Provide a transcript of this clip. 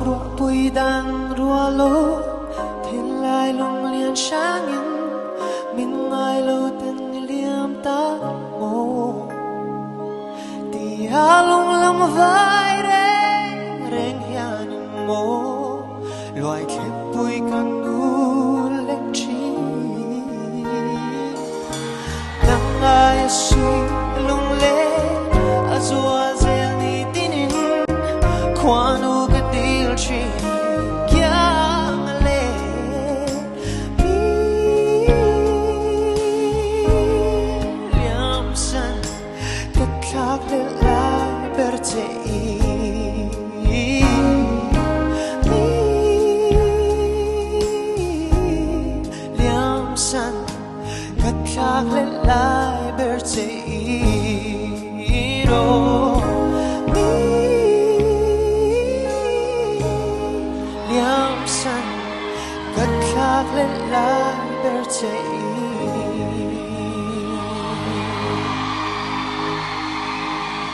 Ruahpui dan rualo thinlai lunglian hrangin min ngai lo ten i liam ta maw tia lunglam vai reng reng hianin maw luai thlepui ka nu leh thin nang aia sui lunglen a zual zel ni tinin khuanu ka dil thin kiang a let mi liam san ka thlak hlelh lai ber che i mi liam san ka thlak hlelh lai ber che i ro mi liam san ka thlak hlelh lai ber che i.